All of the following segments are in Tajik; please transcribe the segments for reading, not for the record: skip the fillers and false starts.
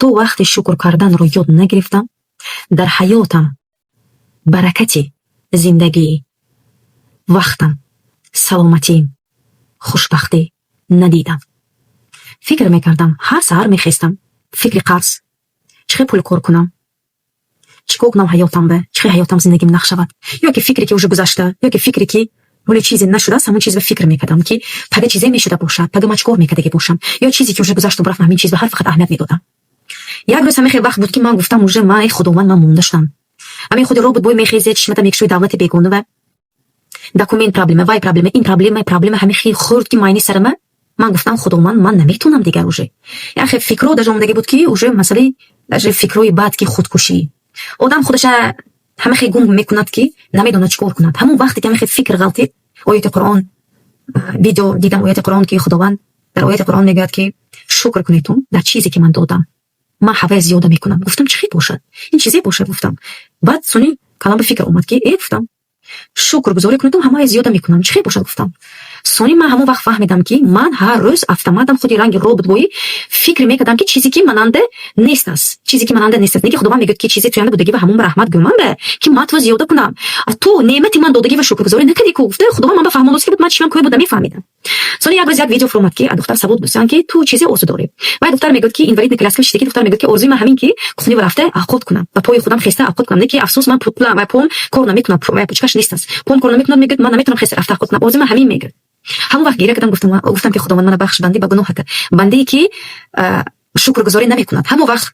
То вақте шукр карданро ёд нагирифтам, дар ҳаётам баракати зиндагӣ, вақтам, саломатим, хушбахтӣ надидам. Фикр мекардам, ҳар саҳар мехестам, фикри қарз, чӣ хел пул кор кунам, чӣ кор кунам ҳаётам ба, чӣ хел ҳаётам, зиндагим нақ шавад, ё ки фикре, ки уже гузашта, ё ки фикре, ки ҳоле чизе нашудааст, ҳамон чиз ба фикр мекардам, ки пага чизе мешуда бошад, пага ман чӣ кор мекардагӣ бошам, ё чизе, ки уже гузашту рафт, ҳамин чиз ба ҳар фақат аҳамият медодам. Як рӯз ҳамин хел вақт буд, ки ман гуфтам: уже ман, эй Худованд, ман монда шудам. Ҳамин худи робот бой мехезе, чишмата мекушои, давлати бегона ва документ проблема, вай проблема, ин проблема, проблема, ҳамин хел хӯрд, ки майни сарама. Ман гуфтам: Худованд, ман наметавонам дигар уже. Як хел фикрҳо даже омадагӣ буд, ки уже масъалаи даже фикрҳои бад, ки худкушӣ. Одам худаша ҳама хел гум мекунад, ки намедонад чӣ кор кунад. Ҳамон вақте ки ҳамин хел фикр ғалтид, ояти Қуръон видео дидам, ояти Қуръон, ки Худованд дар ояти Қуръон мегӯяд, ки шукр кунедтун дар чизе, ки ман додам, ман ҳавая зиёда мекунам. Гуфтам: чӣ хел бошад ин чизе бошад, гуфтам. Баъд суни калам ба фикр омад, ки э, гуфтам, шукргузорӣ кунедум, ҳамая зиёда мекунам, чӣ хел бошад, гуфтам. Сони ман ҳамон вақт фаҳмидам, ки ман ҳар рӯз автоматам худи ранги робот боӣ фикр мекардам, ки чизе, ки мананда нест аст, чизе, ки мананда нест аст. Неки Худованд мегӯяд, ки чизе туянда будагӣ ва ҳамон ба раҳмат гӯ ман ба, ки ман ту зиёда кунам, а ту неъмати ман додагӣ ва шукргузорӣ накардӣ ку, гуфта Худованд ман ба фаҳмондост, ки буд, ман чишмам кӯй буд, намефаҳмидам. Сони як рӯз як видео фуромад, ки духтар савол дӯстан, ки ту чизе орзу дорӣ. Вай духтар мегӯяд, ки инвалидный коляска шидаги духтар мегӯяд, ки орзуи ман ҳамин, ки кухни рафта авқот кунам, ба пои худам хеста авқот кунам. Неки афсӯс, ман пулам ва пом кор намекунад, ва пучкаш нест аст, пом кор намекунад, мегӯяд, ман наметавонам хеста рафта авқот кунам, орзуи ман ҳамин, мегӯяд. Ҳамон вақт гиря кардам, гуфтам, ки Худованд, мана бахш, банди ба гуноҳата, бандае, ки шукргузорӣ намекунад. Ҳамон вақт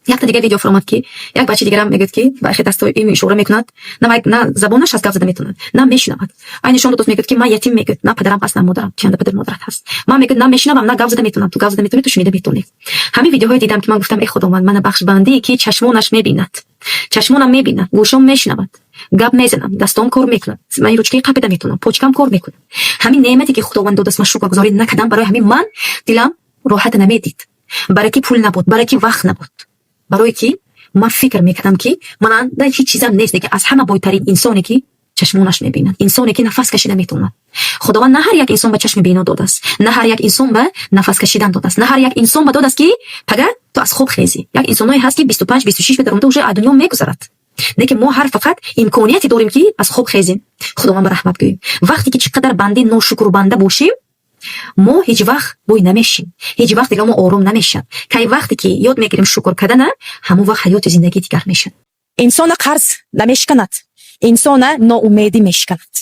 якта дигар видео фуромад, ки як бачаи дигарам мегӯяд, ки ба хе дасто им ишора мекунад, на забонаш аз гап зада метавонад, на мешунавад. Ай нишон дод, мегӯяд, ки ман ятим, мегӯяд, на падарам ҳаст, на модарам, чанда падар модарат ҳаст. Ман, мегӯяд, на мешунавам, на гап зада метавонам. Ту гап зада метавонӣ, ту шунида метавонӣ. Ҳамин видеоҳое дидам, ки ман гуфтам: эй Худованд, мана бахш, бандае, ки чашмонаш мебинад, чашмонам мебинад, гӯшом мешунавад, гап мезанам, дастом кор мекунад, ман ручкаи қапида метавонам, почкам кор мекунад. Ҳамин неъмате, ки Худованд додааст, ман шукргузорӣ накардам. Барои ҳамин ман дилам роҳата намедид, барои ки пул набуд, барои ки вақт набуд, барое ки ман фикр мекардам, ки мананда ҳеҷ чизам нест. Лекин аз ҳама бойтарин инсоне, ки чашмонаш мебинад, инсоне, ки нафас кашида метавонад. Худованд на ҳар як инсон ба чашми бино додааст, на ҳар як инсон ба нафас кашидан додааст, на ҳар як инсон ба додааст, ки пага ту аз хоб хезӣ. Як инсоное ҳаст, ки 25, 26 ба даромада, уже аз дунё мегузарад. Лекин мо ҳар фақат имконияте дорем, ки аз хоб хезем, Худованд ба раҳмат гӯем. Вақте ки чӣ қадар банди ношукрбанда бошем, мо ҳеҷ вақт бой намешем, ҳеҷ вақт диломо ором намешавад. Кай вақте ки ёд мегирем шукр кардана, ҳамон вақт ҳаёти зиндагӣ дигар мешавад. Инсона қарз намешиканад, инсона ноумедӣ мешиканад.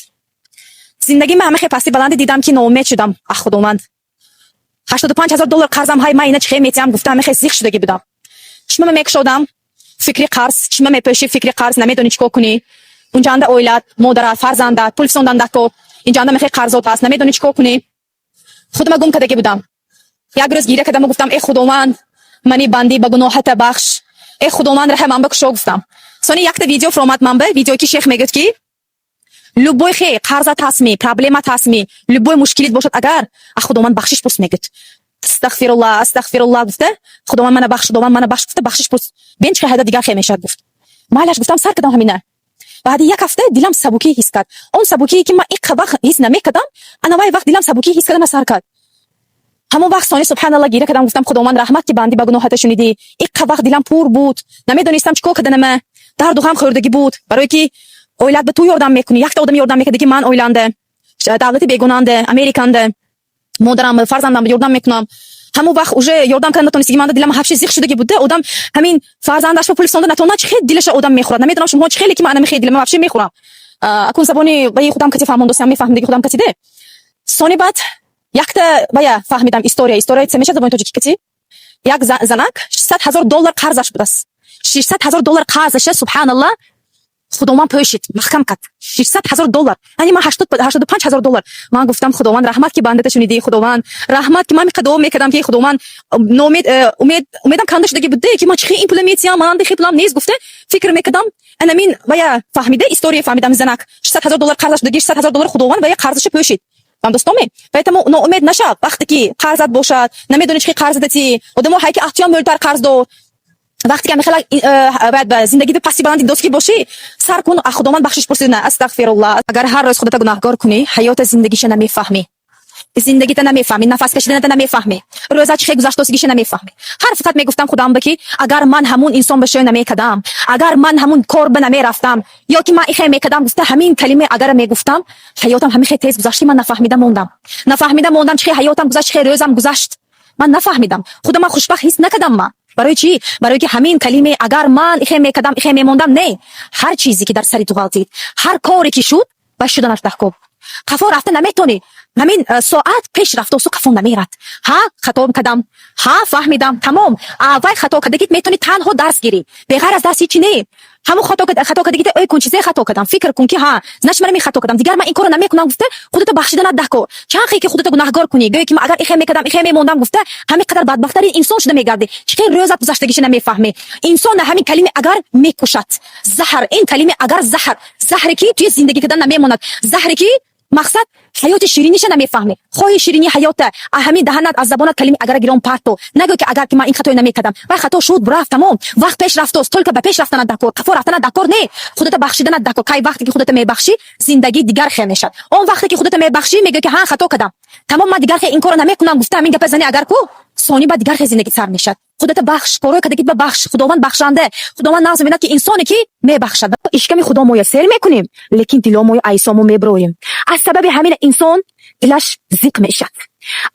Зиндагӣ ман ҳама хел пасти баланди дидам, ки ноумед шудам. Ах, Худованд, 85 000 доллар қарзам ҳай, ман ина чӣ хел метиҳам, гуфта, ҳама хел зиқ шудагӣ будам. Чишмама мекушодам, фикри қарз, чишма мепӯшӣ, фикри қарз, намедонӣ чӣ кор кунӣ. Унҷанда оилат, модарат, фарзандат, пул фисондан кор, инҷанда мехе қарзот ҳаст, намедонӣ чӣ кор кунӣ. Худама гум кардагӣ будам. Як рӯз гиря кардаму гуфтам: э Худованд, мани банди ба гуноҳата бахш, э Худованд, раҳа ман бикушо, гуфтам. Сони якта видео фуромад ман ба видеое, ки шех мегӯяд, ки любой хе қарзат ҳастми, проблемат ҳастми, любой мушкилит бошад, агар а Худованд бахшиш пурс, мегӯяд. Астағфируллах, астағфируллах гуфта, Худованд мана бахш, Худованд мана бахш гуфта, бахшиш пурс, бен чӣ ҳайда дигар хе мешавад, гуфт. Майлаш, гуфтам, сар кардам ҳамина. Баъди як ҳафта дилам сабукӣ ҳис кард, он сабукие, ки ман иққа вақт ҳис намекардам. Ана вай вақт дилам сабукӣ ҳис кардана сар кард. Ҳамон вақт сони, субҳаналлах, гиря кардам, гуфтам: Худованд, раҳмат, ки банди ба гуноҳата шунидӣ. Иққа вақт дилам пур буд, намедонистам чӣ кор карданама, дарду ғам хӯрдагӣ буд, барое ки оилат ба ту ёрдам мекунӣ, якта одам ёрдам мекарда, ки ман оиланда, давлати бегонанда, Американда, модарам, фарзандам ёрдам мекунам. Ҳамон вақт уже ёрдам карда натонистиги, манда дилам ҳабши зиқ шудагӣ буда. Одам ҳамин фарзандаш ба пул фисонда натавонад, чӣ хел дилаша одам мехӯрад? Намедонам, шумоҳо чӣ хеле, ки ман ана мехе дилама вообще мехӯрам. Акун забони ваи худам кати фаҳмондосиам, мефаҳмидаги худам катиде. Сони баъд якта вая фаҳмидам, история. История це мешавад забони тоҷикӣ кати? Як занак 600 000 доллар қарзаш будааст, 600 000 доллар қарзаша, субҳаналлах, Худованд пӯшид, маҳкам кард. 600 000 доллар, яъне ман 85 000 доллар. Ман гуфтам: Худованд, раҳмат, ки бандата шунидӣ. Худованд, раҳмат, ки ман миқдор дуо мекардам, ки Худованд, ноумед, умед, умедам канда шудагӣ буде, ки ман чӣ ин пула метиҳам, ман хе пулам нест, гуфта фикр мекардам. Анамин вая фаҳмида, история фаҳмидам, занак 600 000 доллар қарзаш шудагӣ, 600 000 доллар Худованд вая қарзаша пӯшид. Вам дӯстоме, поэтому ноумед нашав, вақте ки қарзат бошад, намедонӣ чӣ хел қарзадати, одамо ҳай, ки ахтиён мӯлтар қарз дор. Вақте ки мехела бояд ба зиндагии пасти баланди доски бошӣ, сар кун, а Худованд бахшиш пурсида, астағфируллоҳ. Агар ҳар рӯз худата гунаҳгор кунӣ, ҳаёта, зиндагиша намефаҳмӣ. Зиндагита намефаҳмӣ, нафас кашиданата намефаҳмӣ, рӯза чӣ хел гузаштосигиша намефаҳмӣ. Ҳар фақат мегуфтам худам ба, ки агар ман ҳамун инсон ба шӯй намекардам, агар ман ҳамун кор ба намерафтам, ё ки ман ихе мекардам, гуфта, ҳамин калимаи агара мегуфтам, ҳаётам ҳамин хел тез гузашт, ки ман нафаҳмида мондам. Нафаҳмида мондам, чӣ хел ҳаётам гузашт, чӣ хел рӯзам гузашт. Ман нафаҳмидам. Худам ман хушбахт ҳис накардам ман. Барои чӣ? Барои ки ҳамин калимаи агар ман ихе мекардам, ихе мемондам, не. Ҳар чизе ки дар сари ту ғалтид, ҳар коре ки шуд, ба шуданаш даҳкоб. Қафо рафта наметонӣ. Ҳамин соат пеш рафтосу қафо намерад. Ҳа, хато кардам. Ҳа, фаҳмидам. Тамом. Вай хато кардагит метавонӣ танҳо дарс гирӣ. Беғайр аз дарс ҳечи не. Ҳамун хато кардагита ой кун, чизе хато кардам. Фикр кун, ки ҳа, значит, ман ҳамин хато кардам. Дигар ман ин корро намекунам, гуфта, худато бахшиданат даҳкор. Чанд хел ки худато гунаҳгор кунӣ, гӯё ки ман агар ихе мекардам, ихе мемондам, гуфта, ҳамин қадар бадбахттарин инсон шуда мегардӣ. Чӣ хел рӯзат гузаштагиша намефаҳмӣ. Инсон ҳамин калимаи агар мекушад. Заҳр, ин калимаи агар заҳр. Заҳре ки туи зиндагӣ кардан намемонад. Заҳре ки мақсад ҳаёти шириниша намефаҳмӣ. Хоҳи ширинии ҳаёта, а ҳамин даҳанат, аз забонат калимаи агара гирон парто. Нагӯ, ки агар ки ман ин хатое намекардам. Вай хато шуд, рафт, тамом. Вақт пеш рафтост, только ба пеш рафтанат дакор, қафо рафтанат дакор не. Худата бахшиданат дакор. Кай вақте ки худата мебахшӣ, зиндагӣ дигар хел мешавад. Он вақте ки худата мебахшӣ, мегӯӣ, ки ҳа, хато кардам. Тамом, ман дигар хел ин корро намекунам, гуфта, ҳамин гапа зани агар ку, сони баъд дигар хел зиндагӣ сар мешавад. Худата бахш, корҳои кардагит ба бахш. Худованд бахшанда. Худованд нағз мебинад, ки инсоне ки мебахшад. Ишками худо моя сер мекунем, лекин диломоя айсомо меброем. Аз сабаби ҳамин инсон дилаш зиқ мешавад.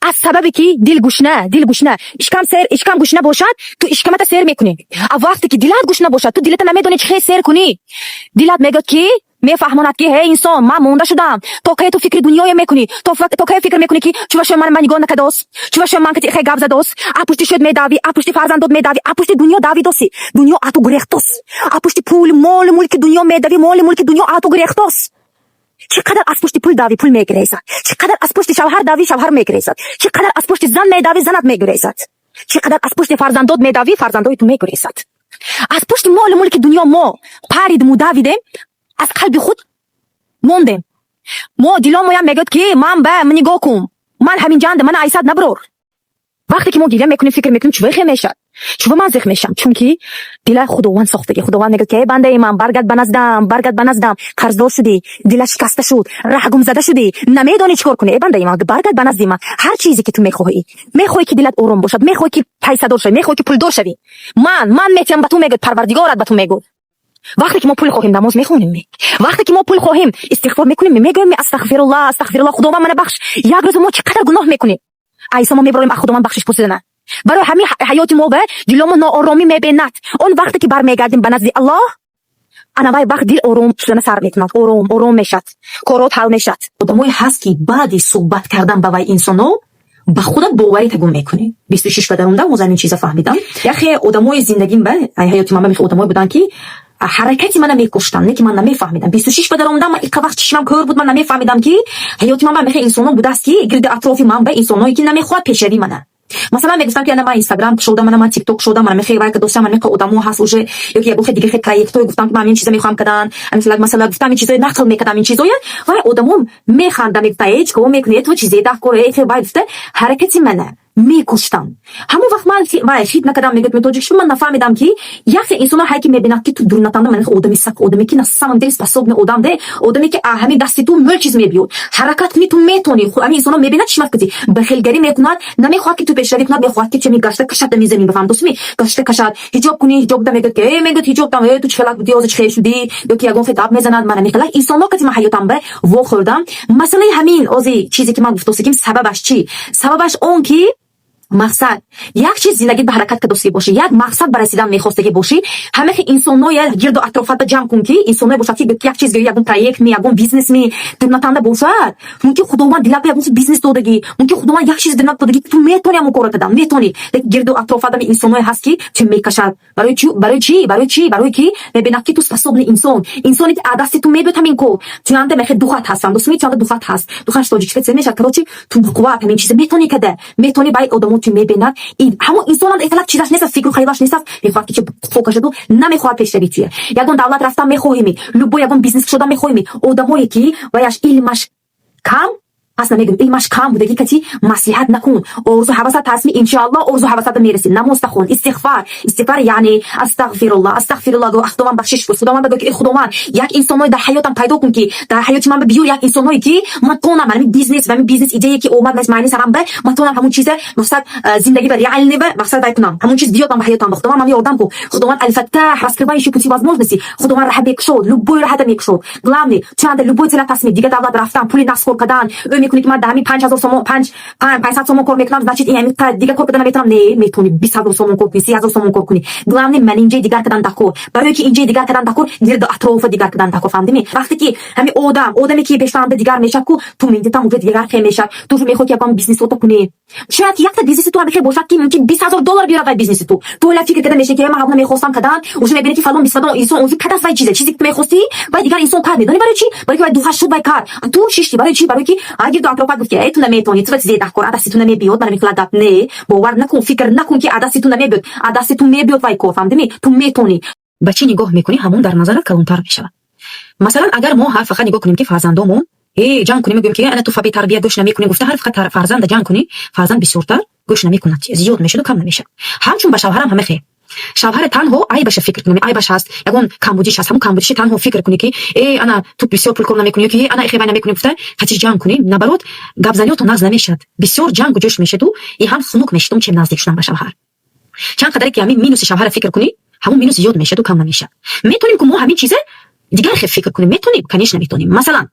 Аз сабабе ки дил гушна, дил гушна, ишкам сер, ишкам гушна бошад, ту ишкамата сер мекунӣ. А вақте ки дилат гушна бошад, ту дилата намедонӣ чӣ хел сер кунӣ. Дилат мегӯяд, ки мефаҳмонад, ки ҳей, инсон, ман монда шудам. То кае ту фикри дунёя мекунӣ? То кае фикр мекунӣ, ки чува шои ман нигоҳ накардост, чува шои ман кати хе гап задост? А пушти шуд медавӣ, а пушти фарзандот медавӣ, а пушти дунё давидоси. Дунё а ту гурехтос. А пушти пул, молу мулки дунё медавӣ, молу мулки дунё а ту гурехтос. Чӣ қадар аз пушти пул давӣ, пул мегурезад. Чӣ қадар аз пушти шавҳар давӣ, шавҳар мегурезад. Чӣ қадар аз пушти зан медавӣ, занат мегурезад. Чӣ қадар аз пушти фарзандот медавӣ, фарзандои ту мегурезад. Аз пушти молу мулки дунё мо паридиму давидем, аз қалби худ мондем. Мо диломоям мегӯяд, ки ман ба нигоҳ кун, ман ҳаминҷанда, мана айсад наброр. Вақте ки мо гиря мекунем, фикр мекунем, чува хе мешавад, чува ман зиқ мешам? Чунки дила Худованд сохтагӣ. Худованд мегӯяд, ки эй бандаи ман, баргад ба наздам, баргад ба наздам. Қарздор шудӣ, дила шикаста шуд, раҳгумзада шудӣ, намедонӣ чӣ кор кунӣ. Эй бандаи ман, баргад ба назди ман. Ҳар чизе ки ту мехоҳӣ, мехоҳӣ ки дилат ором бошад, мехоҳӣ ки пайсадор шавӣ, мехоҳӣ ки пулдор шавӣ, ман метиҳам ба ту, мегӯяд Парвардигорат ба ту мегӯяд. Вақте ки мо пул хоҳем, намоз мехонем? Вақте ки мо пул хоҳем, истиғфор мекунем? Мегӯем: астағфируллоҳ, астағфируллоҳ, Худованд, мана бахш. Як рӯз мо чӣ қадар гуноҳ мекунем, айсо мо мебарем аз Худованд бахшиш пурсидана. Барои ҳамин ҳаёти мо ба диломо нооромӣ мебинад. Он вақте ки бармегардем ба назди Аллоҳ, ана вай вақт дил ором шудана сар мекунад, ором ором мешавад, корот ҳал мешавад. Одамое ҳаст, ки баъди суҳбат кардан ба вай инсоно ба худат боварӣ тагун мекунӣ. 26 ба даромдам, боз ҳамин чиза фаҳмидам. Яхе одамои зиндагим ба ҳаёти ман ба михе одамое буданд, ки ҳаракати мана мекуштанд, не ки ман намефаҳмидам. 26 ба даромдам, ман иқа вақт чишмам кӯр буд, ман намефаҳмидам, ки ҳаёти ман ба михе инсоно будааст, ки гирди атрофи ман ба инсоное, ки намехоҳад пешравӣ мана. Масалан, мегуфтам, ки ана ман Инстаграм кушодам, ана ман Тикток кушодам, мана мехе вай кадостам, мана мехе одамо ҳаст уже, ё ки ягон хе дигар хе проектҳое гуфтам, ки ман ин чиза мехоҳам кардан. Масалан, гуфтам, ин чизое нақл мекардам, ин чизоя вай одамо механда, мегуфта: э, чикор мекунӣ ту, чизе даҳкор, э, хе. Вай гуфта, ҳаракати мана мекуштам. Ҳамон вақт ман вай хит накардам, мегӯяд метоҷик шуд. Ман нафаҳмидам, ки яхе инсоно ҳай, ки мебинад, ки ту дурнатанда, ман одами сак, одаме ки на самом деле способный одам де, одаме ки ҳамин дасти ту мӯл чиз мебиёд, ҳаракат кунӣ, ту метонӣ. Ҳамин инсоно мебинад, чишмат кати бахелгарӣ мекунад, намехоҳад, ки ту пешравӣ кунад, мехоҳад, ки чеми гашта кашад дар замин. Бафаҳм, дӯстми, гашта кашад. Ҳиҷоб кунӣ, ҳиҷоб да мегӯяд, ки э, мегӯяд, ҳиҷоб там, э, ту чӣ хелак будӣ, ҳозир чӣ хел шудӣ, ё ки ягон хел гап мезанад. Мана мехелак инсонҳо кати ман ҳаётам ба вохӯрдам. Масъалаи ҳамин ози чизе ки ман гуфтосигим, сабабаш чӣ? Сабабаш он ки мақсад, як чиз зиндагит ба ҳаракат кардостагӣ бошӣ, як мақсад ба расидан мехостагӣ бошӣ, ҳамаи инсоное гирду атрофата ҷамъ кун, ки инсоное бошад, ки як чиз, ягон проект ми, ягон бизнес ми дурнатанда бошад. Мумкин, Худованд дилат ягон бизнес додагӣ, мумкин, Худованд як чиз дилат додагӣ, ту метавонӣ ҳамон корро кардан, метавонӣ, лекин гирду атрофата инсоное ҳаст, ки ту мекашад. Барои чӣ? Барои чӣ? Барои чӣ? Барои ки мебинад, ки ту способный инсон, инсоне ки аз дасти ту мебиёд ҳамин кор. Туянда мехе духат ҳастанд, дӯстми, туянда духат ҳаст. Духаш тоҷикӣ чӣ мешавад? Короче, ту қувват, ҳамин чиза метавонӣ када, метавонӣ. Баъд одамо ту мебинад, ҳамон инсонам ихтилаф чизаш нест, фикру хаёлаш нест, мехоҳад, ки чи фокашаду намехоҳад пешравӣ туя. Ягон давлат рафтан мехоҳеми, любой ягон бизнес шудан мехоҳеми, одамое ки ваяш илмаш кам. Пас намегӯм, илмаш кам будагӣ кати маслиҳат накун. Орзу ҳавасат ҳастми, иншоалло, орзу ҳавасата мерасӣ. Намозта хон, истиғфар, истиғфар, яъне астағфирулло, астағфирулло гӯ, Худованд бахшиш кун. Худованд бигӯ, ки эй Худованд, як инсоное дар ҳаётам пайдо кун, ки дар ҳаёти ман биёр як инсоное, ки ман тонам ҳамин бизнес ва ҳамин бизнес идея, ки омад майни сарам, ба ман тонам ҳамун чиза, мақсад, зиндагӣ ба реальный ба мақсад вай кунам, ҳамун чиз биёд ман ба ҳаётам. Худованд, ман ёрдам кун. Худованд Алфаттаҳ, раскрывающий пути возможности. Худованд раҳа мекушод, любой раҳата мекушод. Главный, чанда любой цель тасмим, дигар давлат рафтан, пули нақс кор кардан, ӯ мекунӣ, ки ман дар ҳамин 5000 сомон, 500 сомон кор мекунам, значит, ин ҳамин дигар кор карда наметавонам. Не, метавонӣ 20 000 сомон кор кунӣ, 30 000 сомон кор кунӣ. Главный, ман инҷаи дигар кардан дакор. Барое ки инҷаи дигар кардан дакор, гирду атрофа дигар кардан дакор, фаҳмидӣ? Вақте ки ҳамин одам, одаме ки пешфаҳмда дигар мешавад ку, ту ментитам уже дигар хел мешавад. Ту уже мехоҳӣ, ки ягон бизнесото кунӣ. Шояд ки якта бизнеси ту ҳамин хел бошад, ки мумкин 20 000 доллар биёрад вай бизнеси ту. Ту ҳола фикр карда мешавӣ, ки ман ҳамона мехостам кардан, уже мебинӣ, ки фалон бисфалон инсон уже кадаст вай чиза, чизе ки ту мехостӣ, вай дигар инсон кард. Медонӣ барои чӣ? Барои ки вай дуҳаш шуд, вай кард. Ту шишти. Барои чӣ? Барои ки гирду атрофат гуфт, ки эй, ту наметавонӣ, ту чизе даҳкор, адасти ту намебиёд. Мана михла гап не, бовар накун, фикр накун, ки адасти ту намебиёд. Адасти ту мебиёд вай кор, фаҳмидӣ? Ту метавонӣ. Ба чӣ нигоҳ мекунӣ, ҳамон дар назарат калонтар мешавад. Масалан, агар мо ҳар фақат нигоҳ кунем, ки фарзандомон э ҷанг кунем, мегӯем, ки ана ту бетарбия, гӯш намекунӣ гуфта, ҳар фақат фарзанда ҷанг кунӣ, фарзанд бисёртар гӯш намекунад, зиёд мешаду, кам намешавад. Ҳамчун ба шавҳарам ҳама хел. Шавҳаре танҳо айбаша фикр кунем, айбаш ҳаст, ягон камбудиш ҳаст, ҳамон камбудиши танҳо фикр кунӣ, ки э, ана ту бисёр пул кор намекунӣ, ё ки э, ана эхе вай намекунӣ гуфта, қатиш ҷанг кунӣ, наоборот, гапзаниётон нағз намешавад, бисёр ҷангу ҷӯш мешаду и ҳам хунук мешудум, чем наздик шудан ба шавҳар. Чанд қадаре ки ҳамин минуси шавҳара фикр кунӣ, ҳамон минус зиёд мешаду, кам намешавад. Метавонем ку мо ҳамин чиза дигар хел фикр кунем? Метавонем, конечно, метавонем. Масалан,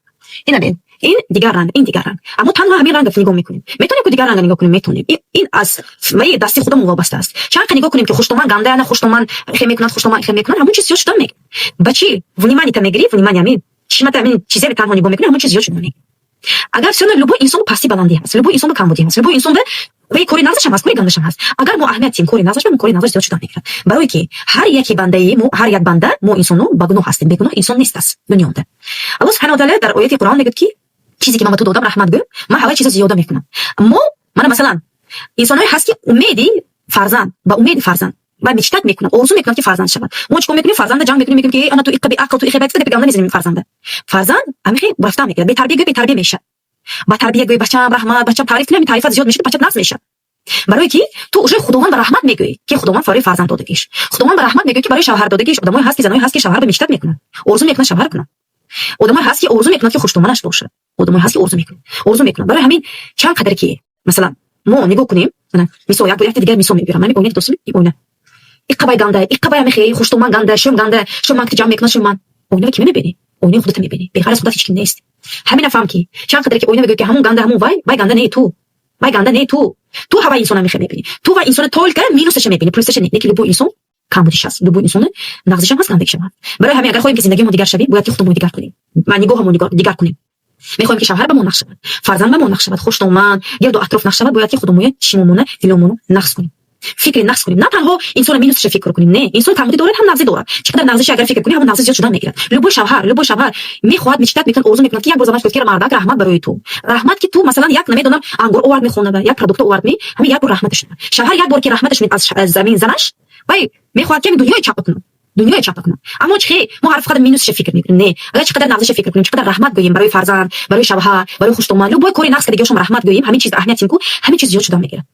ина бин, ин дигар ранг, ин дигар ранг, аммо танҳо ҳамин ранга нигоҳ мекунем. Метавонем ку дигар ранга нигоҳ кунем? Метавонем. Ин аз ваи дасти худамон вобаста аст. Чанд қа нигоҳ кунем, ки хуштоман ганда, ана хуштоман хе мекунад, хуштоман хе мекунад, ҳамон чиз зиёд шудан мегирад. Ба чӣ внимание та мегирӣ, внимание ҳамин чишмата ҳамин чизере танҳо нигоҳ мекунӣ, ҳамон чиз зиёд шудан мегирад. Агар всё, любой инсон пасти баландӣ ҳаст, любой инсон камбудӣ ҳаст, любой инсон ваи кори нағзашам ҳаст, кори гандашам ҳаст. Агар мо аҳамият диҳем кори нағзаш, кори нағзаш зиёд шудан мегирад. Барое ки ҳар яке бандаи мо, ҳар як банда, мо инсоно ба гуноҳ ҳастем, бегуноҳ инсон нест аст дунёнда. Аллоҳ субҳанаҳу ва таъала дар ояти Қуръон мегӯяд, ки чизе ки ман ба ту додам, раҳмат гӯ, ман ҳаваи чиза зиёда мекунам. Мо мана, масалан, инсонҳое ҳаст, ки умеди фарзанд, ба умеди фарзанд ва мечтать мекунад, орзу мекунад, ки фарзанд шавад. Мо чикор мекунем? Фарзанда ҷанг мекунем, мегӯем, ки ана ту иққа беақл, ту иққа бе гапи мезанем фарзанда. Фарзанд ҳамихе рафта мекунад. Бетарбия гӯй, бетарбия мешавад. Ба тарбия гӯй, бачаам, раҳмат, бачаам, таъриф кунем, таърифат зиёд мешавад, бачат нағз мешавад. Барое ки ту уже Худованд ба раҳмат мегӯӣ, ки Худованд барои фарзанд додагиш, Худованд ба раҳмат мегӯӣ, ки барои шавҳар додагиш. Одамое ҳаст, ки заное ҳаст, ки шавҳар ба мечтать мекунад, орзу мекунад шавҳар кунад. Одамое ҳаст, ки орзу мекунад, ки хуштоманаш бошад. Одамое ҳаст, ки орзу мекунад, орзу мекунад. Барои ҳамин чанд қадаре ки, масалан, мо нигоҳ кунем, мисол, як якта дигар мисол мебирам. Ҳамин оина досим, оина иққабай ганда, иққабай ҳамихе хуштоман ганда, шӯм ганда, шӯман ки ҷамъ мекунад, шӯман. Оина ки мебинӣ, оинаи худата мебинӣ, беғараз худат ҳеч ким нест. Ҳамина фаҳм, ки чанд қадаре ки оина мегӯяд, ки ҳамон ганда, ҳамон вай, вай ганда не, ту вай ганда не, ту ҳавай инсона мехе мебинӣ, ту вай инсона только минусаша мебинӣ, плюсаша не. Лекин любой инсон камбудиш ҳаст, любой инсона нағзишам ҳаст, гандагишам ҳаст. Барои ҳамин, агар хоҳем, ки зиндагимо дигар шавем, бояд ки худамон дигар кунем ва нигоҳамон дигар кунем. Мехоҳем, ки шавҳар ба мо нағз шавад, фарзанд ба мо нағз шавад, хуштоман, гирду атроф нағз шавад, бояд ки худамоя, чишмомона, диломоно нағз кунем, фикри нағз кунем, на танҳо инсона минусаша фикр кунем. Не, инсон камбудӣ дорад, ҳам нағзӣ дорад. Чӣ қадар нағзиша агар фикр кунӣ, ҳамон нағзӣ зиёд шудан мегирад. Любой шавҳар мехоҳад, мечтать мекунад, орзу мекунад, ки як бор занаш гуфт, ки мардак, раҳмат барои ту, раҳмат, ки ту, масалан, як, намедонам, ангур овард мехонада, як продукт овард, ми ҳамин як бор раҳматаш шунад. Шавҳар як бор ки раҳматаш шунид аз замин занаш, вай мехоҳад, ки ҳамин дунёи чапа кунад, дунёи чапа кунад. Аммо чӣ, мо ҳар фақат минусша фикр мекунем. Не, агар чӣ қадар нағзиша фикр кунем, чӣ қадар раҳмат гӯем барои фарзанд, барои шавҳар, барои хуштоман, любой кори нағз кардагиошон раҳмат гӯем, ҳамин чиз аҳамият тим ку, ҳамин чиз зиёд шудан мегирад.